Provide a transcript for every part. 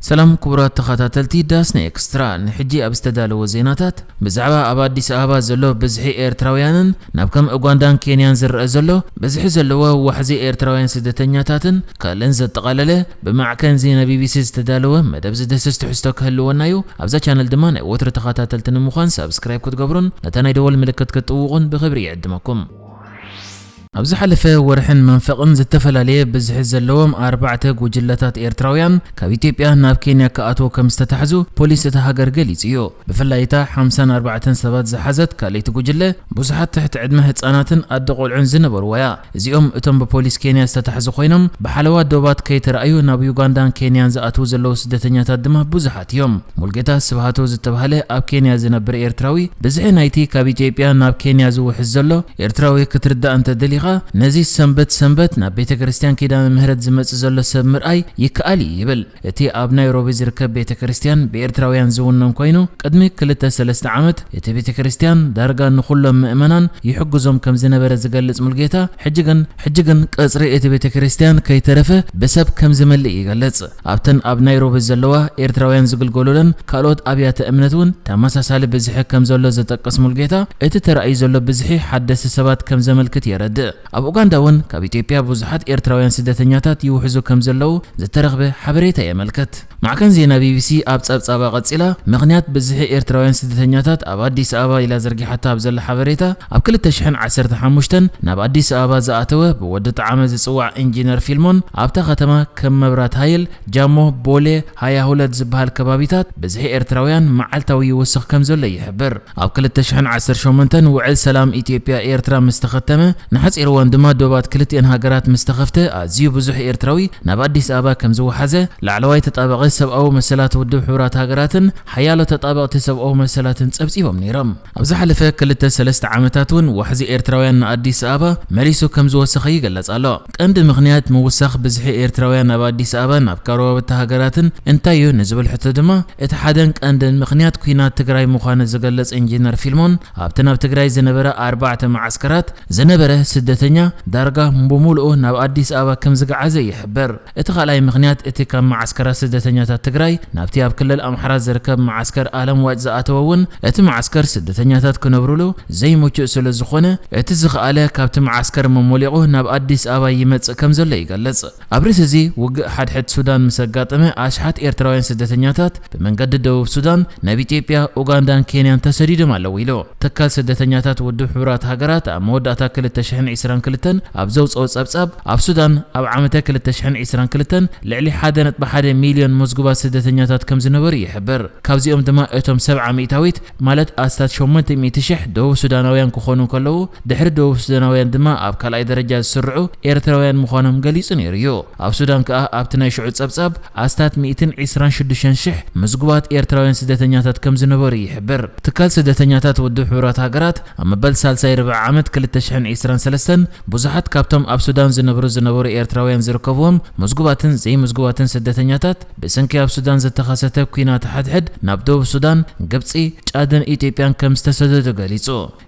ሰላም ክቡራት ተኸታተልቲ ዳስና ኤክስትራ፣ ንሕጂ ኣብ ዝተዳለወ ዜናታት ብዛዕባ ኣብ ኣዲስ ኣበባ ዘሎ ብዝሒ ኤርትራውያንን ናብ ከም ኡጋንዳን ኬንያን ዝረአ ዘሎ ብዝሒ ዘለዎ ዋሕዚ ኤርትራውያን ስደተኛታትን ካልእን ዘጠቓለለ ብማዕከን ዜና ቢቢሲ ዝተዳለወ መደብ ዝድህስስ ትሕዝቶ ክህልወና እዩ። ኣብዛ ቻነል ድማ ናይ ወትሩ ተኸታተልቲ ንምዃን ሳብስክራይብ ክትገብሩን ነታ ናይ ደወል ምልክት ክትጥውቑን ብኽብሪ ይዕድመኩም። ኣብ ዝሓለፈ ወርሕን መንፈቕን ዝተፈላለየ ብዝሒ ዘለዎም ኣርባዕተ ጉጅለታት ኤርትራውያን ካብ ኢትዮጵያ ናብ ኬንያ ክኣትዉ ከም ዝተታሕዙ ፖሊስ እታ ሃገር ገሊጹ እዩ። ብፍላይ እታ ሓምሳን ኣርባዕተን ሰባት ዝሓዘት ካልኣይቲ ጉጅለ ብዙሓት ትሕቲ ዕድመ ህጻናትን ኣደ ቆልዑን ዝነበርዋ እያ። እዚኦም እቶም ብፖሊስ ኬንያ ዝተታሕዙ ኮይኖም ብሓለዋ ዶባት ከይተረኣዩ ናብ ዩጋንዳን ኬንያን ዝኣትዉ ዘለዉ ስደተኛታት ድማ ብዙሓት እዮም። ሙልጌታ ስብሃቱ ዝተባህለ ኣብ ኬንያ ዝነብር ኤርትራዊ ብዝሒ ናይቲ ካብ ኢትዮጵያ ናብ ኬንያ ዝውሕዝ ዘሎ ኤርትራዊ ክትርዳእ እንተደሊኻ፣ ነዚ ሰንበት ሰንበት ናብ ቤተ ክርስቲያን ኪዳነ ምህረት ዝመጽእ ዘሎ ሰብ ምርኣይ ይከኣል እዩ ይብል። እቲ ኣብ ናይሮቢ ዝርከብ ቤተ ክርስቲያን ብኤርትራውያን ዝውነን ኮይኑ፣ ቅድሚ ክልተ ሰለስተ ዓመት እቲ ቤተ ክርስቲያን ዳርጋ ንኹሎም ምእመናን ይሕግዞም ከም ዝነበረ ዝገልጽ ሙልጌታ፣ ሕጂ ግን ሕጂ ግን ቀጽሪ እቲ ቤተ ክርስቲያን ከይተረፈ ብሰብ ከም ዝመልእ ይገልጽ። ኣብተን ኣብ ናይሮቢ ዘለዋ ኤርትራውያን ዝግልገሉለን ካልኦት ኣብያተ እምነት እውን ተመሳሳሊ ብዝሒ ከም ዘሎ ዝጠቅስ ሙልጌታ፣ እቲ ተራእዩ ዘሎ ብዝሒ ሓደስቲ ሰባት ከም ዘመልክት የረድእ። ኣብ ኡጋንዳ እውን ካብ ኢትዮጵያ ብዙሓት ኤርትራውያን ስደተኛታት ይውሕዙ ከም ዘለዉ ዝተረኽበ ሓበሬታ የመልክት። ማዕከን ዜና ቢቢሲ ኣብ ጸብጻባ ቀጺላ፣ ምኽንያት ብዝሒ ኤርትራውያን ስደተኛታት ኣብ ኣዲስ ኣበባ ኢላ ዘርጊሓታ ኣብ ዘላ ሓበሬታ፣ ኣብ ክልተ ሽሕን ዓሰርተ ሓሙሽተን ናብ ኣዲስ ኣበባ ዝኣተወ ብወዲ ጠዓመ ዝጽዋዕ ኢንጂነር ፊልሞን፣ ኣብታ ከተማ ከም መብራት ሃይል፣ ጃሞ፣ ቦሌ፣ ሃያ ሁለት ዝበሃል ከባቢታት ብዝሒ ኤርትራውያን መዓልታዊ ይውስኽ ከም ዘሎ ይሕብር። ኣብ ክልተ ሽሕን ዓሰርተ ሸሞንተን ውዕል ሰላም ኢትዮጵያ ኤርትራ ምስ ተኸተመ፣ ንሓጺር እዋን ድማ ዶባት ክልቲኤን ሃገራት ምስ ተኸፍተ፣ ኣዝዩ ብዙሕ ኤርትራዊ ናብ ኣዲስ ኣበባ ከም ዝወሓዘ ላዕለዋይ ተጣባቒ ሰብኣዊ መሰላት ውድብ ሕቡራት ሃገራትን ሓያሎ ተጣበቕቲ ሰብኣዊ መሰላትን ጸብጺቦም ነይሮም። ኣብ ዝሓለፈ ክልተ ሰለስተ ዓመታት እውን ዋሕዚ ኤርትራውያን ንኣዲስ ኣበባ መሊሱ ከም ዝወሰኸ ይግለጽ ኣሎ። ቀንዲ ምኽንያት ምውሳኽ ብዝሒ ኤርትራውያን ኣብ ኣዲስ ኣበባ ናብ ጎረባብቲ ሃገራትን እንታይ እዩ ንዝብል ሕቶ ድማ፣ እቲ ሓደን ቀንድን ምኽንያት ኲናት ትግራይ ምዃኑ ዝገልጽ ኢንጂነር ፊልሞን፣ ኣብቲ ናብ ትግራይ ዝነበረ ኣርባዕተ መዓስከራት ዝነበረ ስደተኛ ዳርጋ ብሙሉኡ ናብ ኣዲስ ኣበባ ከም ዝገዓዘ ይሕብር። እቲ ካልኣይ ምኽንያት፣ እቲ ካብ መዓስከራት ስደተኛታት ትግራይ ናብቲ ኣብ ክልል ኣምሓራ ዝርከብ መዓስከር ኣለምዋጭ ዝኣተወ እውን፣ እቲ መዓስከር ስደተኛታት ክነብሩሉ ዘይምቹእ ስለ ዝኾነ፣ እቲ ዝኸኣለ ካብቲ መዓስከር መሞሊቑ ናብ ኣዲስ ኣበባ ይመጽእ ከም ዘሎ ይገልጽ። ኣብ ርእሲ እዚ፣ ውግእ ሓድሕድ ሱዳን ምስ ኣጋጠመ፣ ኣሽሓት ኤርትራውያን ስደተኛታት ብመንገዲ ደቡብ ሱዳን ናብ ኢትዮጵያ፣ ኡጋንዳን ኬንያን ተሰዲዶም ኣለዉ ኢሉ። ትካል ስደተኛታት ውድብ ሕቡራት ሃገራት ኣብ መወዳእታ ክልተ ሽሕን ዕስራን ክልተን ኣብ ዘውጽኦ ጸብጻብ፣ ኣብ ሱዳን ኣብ ዓመተ ክልተ ሽሕን ዕስራን ክልተን ልዕሊ ሓደ ነጥቢ ሓደ ሚልዮን መዝጉባት ስደተኛታት ከም ዝነበሩ ይሕብር። ካብዚኦም ድማ እቶም ሰብዓ ሚእታዊት፣ ማለት ኣስታት ሸሞንተ ሚእቲ ሽሕ ደቡብ ሱዳናውያን ክኾኑ እንከለዉ፣ ድሕሪ ደቡብ ሱዳናውያን ድማ ኣብ ካልኣይ ደረጃ ዝስርዑ ኤርትራውያን ምዃኖም ገሊጹ ነይሩ እዩ። ኣብ ሱዳን ከኣ ኣብቲ ናይ ሽዑ ጸብጻብ ኣስታት ሚእትን ዕስራን ሽዱሽተን ሽሕ ምዝጉባት ኤርትራውያን ስደተኛታት ከም ዝነበሩ ይሕብር። ትካል ስደተኛታት ውድብ ሕቡራት ሃገራት ኣብ መበል ሳልሳይ ርብዒ ዓመት ክልተ ሽሕን ዕስራን ሰለስተን ብዙሓት ካብቶም ኣብ ሱዳን ዝነብሩ ዝነበሩ ኤርትራውያን ዝርከብዎም ምዝጉባትን ዘይምዝጉባትን ስደተኛታት ብሰንኪ ኣብ ሱዳን ዝተኸሰተ ኲናት ሓድሕድ ናብ ደቡብ ሱዳን፣ ግብጺ፣ ጫድን ኢትዮጵያን ከም ዝተሰደዱ ገሊጹ።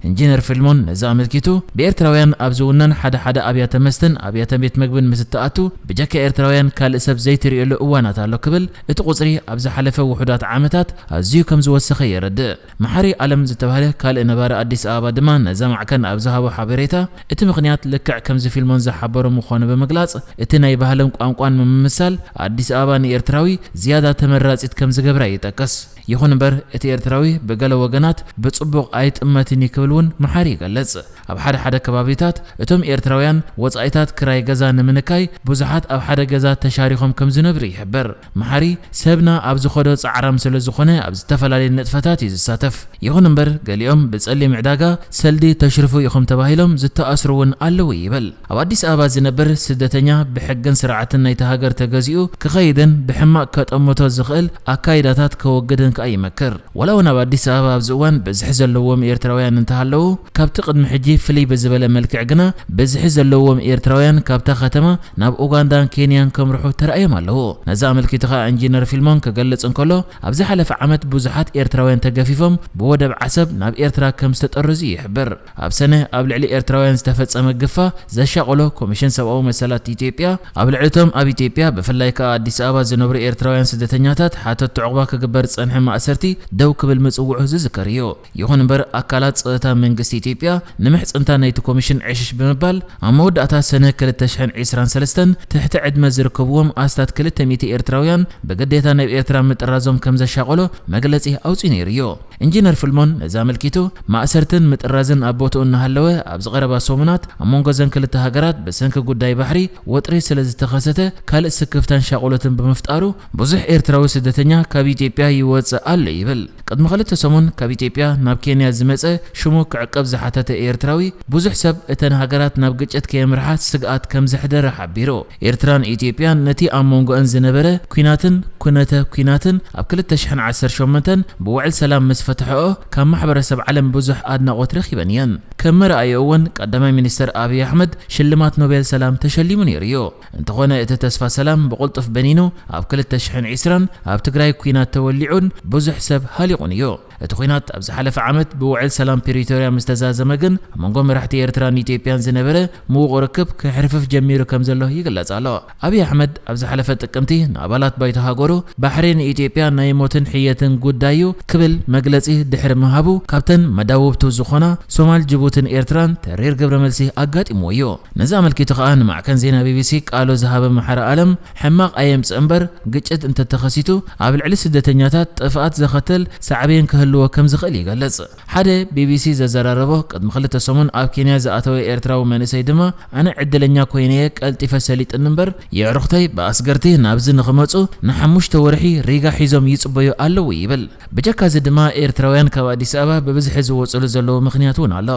ኢንጂነር ፊልሞን ነዚ ኣመልኪቱ፣ ብኤርትራውያን ኣብ ዝውነን ሓደ ሓደ ኣብያተ መስተን ኣብያተ ቤት መግብን ምስ እትኣቱ፣ ብጀካ ኤርትራውያን ካልእ ሰብ ዘይትርእየሉ እዋናት ኣሎ ክብል፣ እቲ ቁጽሪ ኣብ ዝሓለፈ ውሑዳት ዓመታት ኣዝዩ ከም ዝወሰኸ የረድእ። መሓሪ ኣለም ዝተባህለ ካልእ ነባሪ ኣዲስ ኣበባ ድማ ነዛ ማዕከን ኣብ ዝሃቦ ሓበሬታ፣ እቲ ምኽንያት ልክዕ ከምዚ ፊልሞን ዝሓበሮ ምዃኑ ብምግላጽ፣ እቲ ናይ ባህልን ቋንቋን ምምስሳል ኣዲስ ኣበባ ንኤርትራዊ ዝያዳ ተመራጺት ከም ዝገብራ ይጠቅስ። ይኹን እምበር፣ እቲ ኤርትራዊ ብገለ ወገናት ብጽቡቕ ኣይጥመትን እዩ ክብል እውን መሓሪ ይገልጽ። ኣብ ሓደ ሓደ ከባቢታት፣ እቶም ኤርትራውያን ወጻኢታት ክራይ ገዛ ንምንካይ ብዙሓት ኣብ ሓደ ገዛ ተሻሪኾም ከም ዝነብሩ ይሕብር። መሓሪ፣ ሰብና ኣብ ዝኸዶ ጻዕራም ስለ ዝኾነ፣ ኣብ ዝተፈላለየ ንጥፈታት እዩ ዝሳተፍ። ይኹን እምበር፣ ገሊኦም ብጸሊም ዕዳጋ ሰልዲ ተሽርፉ ኢኹም ተባሂሎም ዝተኣስሩ እውን ኣለዉ ይብል። ኣብ ኣዲስ ኣበባ ዝነብር ስደተኛ ብሕግን ስርዓትን ናይቲ ሃገር ተገዚኡ ክኸይድን ብሕማቕ ከጠምቶ ዝኽእል ኣካይዳታት ከወግድን ከኣ ይመክር። ዋላ እውን ኣብ ኣዲስ ኣበባ ኣብዚ እዋን ብዝሒ ዘለዎም ኤርትራውያን እንተሃለዉ፣ ካብቲ ቅድሚ ሕጂ ፍልይ ብዝበለ መልክዕ ግና ብዝሒ ዘለዎም ኤርትራውያን ካብታ ከተማ ናብ ኡጋንዳን ኬንያን ከምርሑ ተራእዮም ኣለዉ። ነዚ ኣመልኪቱ ከኣ ኢንጂነር ፊልሞን ክገልጽ እንከሎ፣ ኣብ ዝሓለፈ ዓመት ብዙሓት ኤርትራውያን ተገፊፎም ብወደብ ዓሰብ ናብ ኤርትራ ከም ዝተጠረዙ ይሕብር። ኣብ ሰነ ኣብ ልዕሊ ኤርትራውያን ዝተፈ ፈጸመ ግፋ ዘሻቐሎ ኮሚሽን ሰብኣዊ መሰላት ኢትዮጵያ፣ ኣብ ልዕሊ እቶም ኣብ ኢትዮጵያ ብፍላይ ከኣ ኣዲስ ኣበባ ዝነብሩ ኤርትራውያን ስደተኛታት ሓተት ዕቑባ ክግበር ዝጸንሐ ማእሰርቲ ደው ክብል ምጽውዑ ዝዝከር እዩ። ይኹን እምበር ኣካላት ጸጥታ መንግስቲ ኢትዮጵያ ንምሕጽንታ ናይቲ ኮሚሽን ዕሽሽ ብምባል ኣብ መወዳእታ ሰነ ክልተ ሽሕን ዕስራን ሰለስተን ትሕቲ ዕድመ ዝርከብዎም ኣስታት ክልተ ሚእቲ ኤርትራውያን ብግዴታ ናብ ኤርትራ ምጥራዞም ከም ዘሻቐሎ መግለጺ ኣውጺኡ ነይሩ እዩ። ኢንጂነር ፍልሞን ነዚ ኣመልኪቱ፣ ማእሰርትን ምጥራዝን ኣብ ቦትኡ እናሃለወ፣ ኣብዚ ቀረባ ሰሙናት ኣብ መንጎ እዘን ክልተ ሃገራት ብሰንኪ ጉዳይ ባሕሪ ወጥሪ ስለ ዝተኸሰተ፣ ካልእ ስክፍታን ሻቕሎትን ብምፍጣሩ፣ ብዙሕ ኤርትራዊ ስደተኛ ካብ ኢትዮጵያ ይወጽእ ኣሎ ይብል። ቅድሚ ክልተ ሰሙን ካብ ኢትዮጵያ ናብ ኬንያ ዝመጸ ሽሙ ክዕቀብ ዝሓተተ ኤርትራዊ፣ ብዙሕ ሰብ እተን ሃገራት ናብ ግጭት ከየምርሓ ስግኣት ከም ዘሕደረ ሓቢሩ። ኤርትራን ኢትዮጵያን ነቲ ኣብ መንጎአን ዝነበረ ኲናትን ኩነተ ኲናትን ኣብ ክልተ ሽሕን ዓሰርተ ሸሞንተን ብውዕል ሰላም ምስ ፈትሐኦ፣ ካብ ማሕበረሰብ ዓለም ብዙሕ ኣድናቖት ረኺበን እየን። ከም መርኣይኡ እውን፣ ቀዳማይ ሚኒስተር ኣብይ ኣሕመድ ሽልማት ኖቤል ሰላም ተሸሊሙ ነይሩ እዩ። እንተኾነ፣ እቲ ተስፋ ሰላም ብቕልጡፍ በኒኑ፣ ኣብ ክልተ ሽሕን ዕስራን ኣብ ትግራይ ኲናት ተወሊዑን ብዙሕ ሰብ ሃሊቑን እዩ። እቲ ኲናት ኣብ ዝሓለፈ ዓመት ብውዕል ሰላም ፕሪቶርያ ምስ ተዛዘመ ግን፣ ኣብ መንጎ መራሕቲ ኤርትራን ኢትዮጵያን ዝነበረ ምዉቕ ርክብ ክሕርፍፍ ጀሚሩ ከም ዘሎ ይግለጽ ኣሎ። ኣብይ ኣሕመድ ኣብ ዝሓለፈ ጥቅምቲ ንኣባላት ባይቶ ሃገሩ፣ ባሕሪ ንኢትዮጵያ ናይ ሞትን ሕየትን ጉዳይ እዩ ክብል መግለጺ ድሕሪ ምሃቡ፣ ካብተን መዳውብቱ ዝኾና ሶማል፣ ጅቡትን ኤርትራን ተሪር ግብረ መልሲ ኣጋጢምዎ እዩ። ነዚ ኣመልኪቱ ከኣ ንማዕከን ዜና ቢቢሲ ቃሉ ዝሃበ መሓሪ ኣለም፣ ሕማቕ ኣየምጽእ እምበር፣ ግጭት እንተተኸሲቱ ኣብ ልዕሊ ስደተኛታት ጥፍኣት ዘኸተል ሳዕቤን ክህልዎ ከም ዝኽእል ይገልጽ። ሓደ ቢቢሲ ዘዘራረቦ ቅድሚ ክልተ ሰሙን ኣብ ኬንያ ዝኣተወ ኤርትራዊ መንእሰይ ድማ፣ ኣነ ዕድለኛ ኮይነ እየ ቀልጢፈ ሰሊጥኒ እምበር፣ የዕሩኽተይ ብኣስገርቲ ናብዚ ንኽመጹ ንሓሙሽተ ወርሒ ሪጋ ሒዞም ይጽበዩ ኣለዉ ይብል። ብጀካ እዚ ድማ ኤርትራውያን ካብ ኣዲስ ኣበባ ብብዝሒ ዝወጽሉ ዘለዉ ምኽንያት እውን ኣሎ።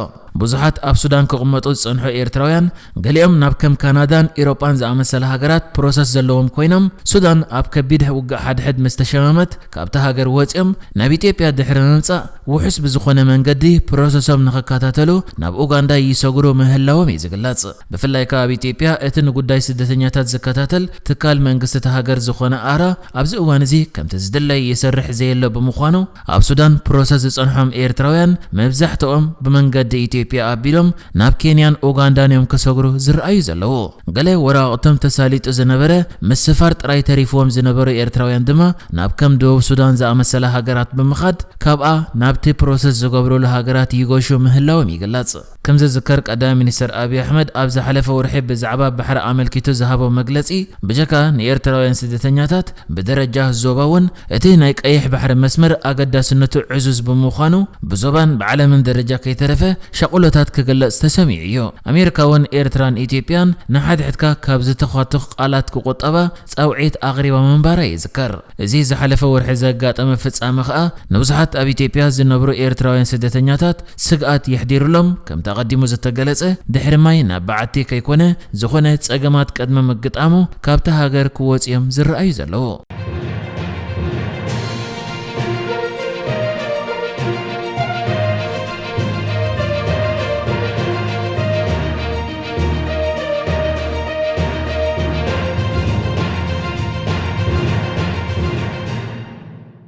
ብዙሓት ኣብ ሱዳን ክቕመጡ ዝጸንሑ ኤርትራውያን፣ ገሊኦም ናብ ከም ካናዳን ኢሮጳን ዝኣመሰላ ሃገራት ፕሮሰስ ዘለዎም ኮይኖም፣ ሱዳን ኣብ ከቢድ ውግእ ሓድሕድ ምስ ተሸመመት፣ ካብታ ሃገር ወጺኦም ናብ ኢትዮጵያ ድሕሪ ምምጻእ፣ ውሑስ ብዝኾነ መንገዲ ፕሮሰሶም ንኽከታተሉ ናብ ኡጋንዳ ይሰግሩ ምህላዎም እዩ ዝግለጽ። ብፍላይ ከኣ ኣብ ኢትዮጵያ እቲ ንጉዳይ ስደተኛታት ዝከታተል ትካል መንግስቲ እታ ሃገር ዝኾነ ኣራ፣ ኣብዚ እዋን እዚ ከምቲ ዝድለ ይሰርሕ ዘየሎ ብምዃኑ፣ ኣብ ሱዳን ፕሮሰስ ዝጸንሖም ኤርትራውያን መብዛሕትኦም ብመንገዲ ኢትዮጵያ ኣቢሎም ናብ ኬንያን ኡጋንዳን እዮም ክሰግሩ ዝረኣዩ ዘለዉ። ገለ ወረቓቕቶም ተሳሊጡ ዝነበረ ምስፋር ጥራይ ተሪፍዎም ዝነበሩ ኤርትራውያን ድማ ናብ ከም ደቡብ ሱዳን ዝኣመሰላ ሃገራት ብምኻድ ካብኣ ናብቲ ፕሮሰስ ዝገብሩሉ ሃገራት ይገሹ ምህላዎም ይግለጽ። ከም ዝዝከር ቀዳማይ ሚኒስተር ኣብይ ኣሕመድ ኣብ ዝሓለፈ ወርሒ ብዛዕባ ባሕሪ ኣመልኪቱ ዝሃቦ መግለጺ ብጀካ ንኤርትራውያን ስደተኛታት ብደረጃ ዞባ እውን እቲ ናይ ቀይሕ ባሕሪ መስመር ኣገዳስነቱ ዕዙዝ ብምዃኑ ብዞባን ብዓለምን ደረጃ ከይተረፈ ሻቕሎታት ክግለጽ ተሰሚዑ እዩ። ኣሜሪካ እውን ኤርትራን ኢትዮጵያን ንሓድሕድካ ካብ ዝተኳትኽ ቃላት ክቑጠባ ጻውዒት ኣቕሪባ ምንባራ ይዝከር። እዚ ዝሓለፈ ወርሒ ዘጋጠመ ፍጻመ ከኣ ንብዙሓት ኣብ ኢትዮጵያ ዝነብሩ ኤርትራውያን ስደተኛታት ስግኣት የሕዲሩሎም፣ ከምቲ ኣቐዲሙ ዝተገለጸ ድሕሪ ማይ ናብ በዓቲ ከይኮነ ዝኾነ ጸገማት ቅድሚ ምግጣሙ ካብታ ሃገር ክወጽኡ እዮም ዝረኣዩ ዘለዉ።